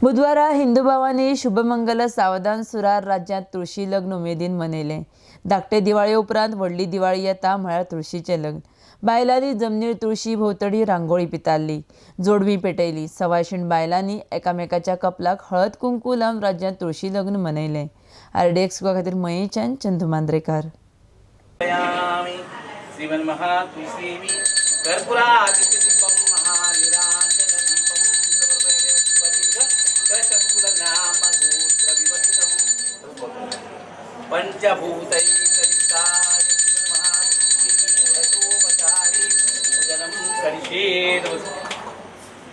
बुधवारा हिंदू भावांनी शुभमंगल सावधान सुरार राज्यांत तुळशी लग्न उमेदीन मनयलें. धाकटे दिवाळे उपरांत व्हडली दिवाळी येता म्हळ्यार तुळशीचें लग्न. बायलांनी जमनीर तुळशी भोंवतणी रांगोळी पितारली, जोडवी पेटयली. सवायशीण बायलांनी एकामेकाच्या कपलाक हळद कुंकू लावन राज्यांत तुळशी लग्न मनयलें. आरडीएक्स खातीर मयेच्यान चंदू मांद्रेकार.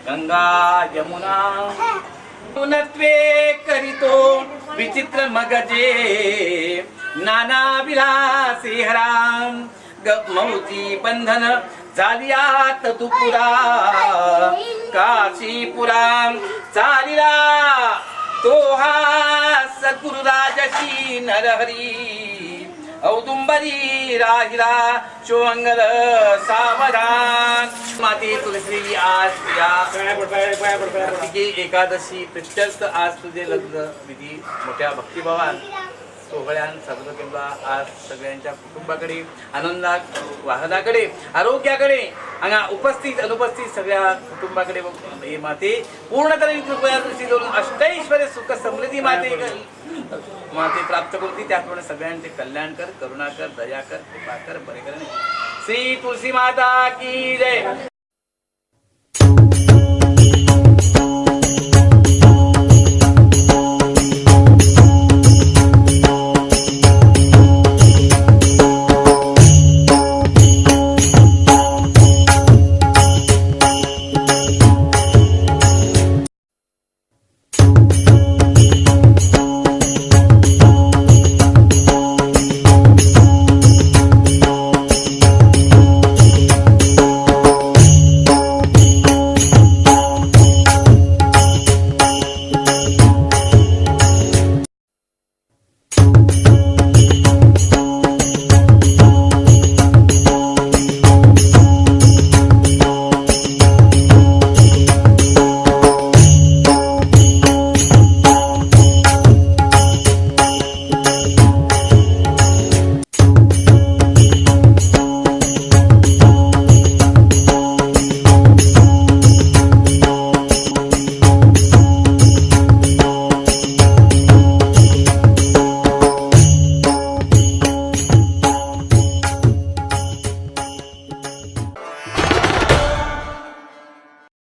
गंगा यमुना पुनत्वे करितो विचित्र मगजे नाना विलासी हराम मौजी बंधन झालियात तुपुरा काशीपुराम चालिला तो हा सद्गुरुराजशी नरहरी औदुंबरी राहिला शिवमंगल सावधान. माते तुलसी आज या कार्तिकी एकादशी प्रित्यर्थ आज तुझे लग्न विधी मोठ्या भक्तिभावान सोहळ्यान साजरा केला. आज सगळ्यांच्या कुटुंबाकडे, आनंदा वाहनाकडे, आरोग्याकडे हांगा उपस्थित अनुपस्थित सगळ्या कुटुंबाकडे हे माते पूर्ण तरेन कृपया दृष्टी दवरून अष्टैश्वर्य सुख समृद्धी माते माते प्राप्त करती. त्याप्रमाणे सगळ्यांचे कल्याण कर, करुणा कर, दया कर, कृपा कर, बरे कर. श्री तुलसी माता की जय.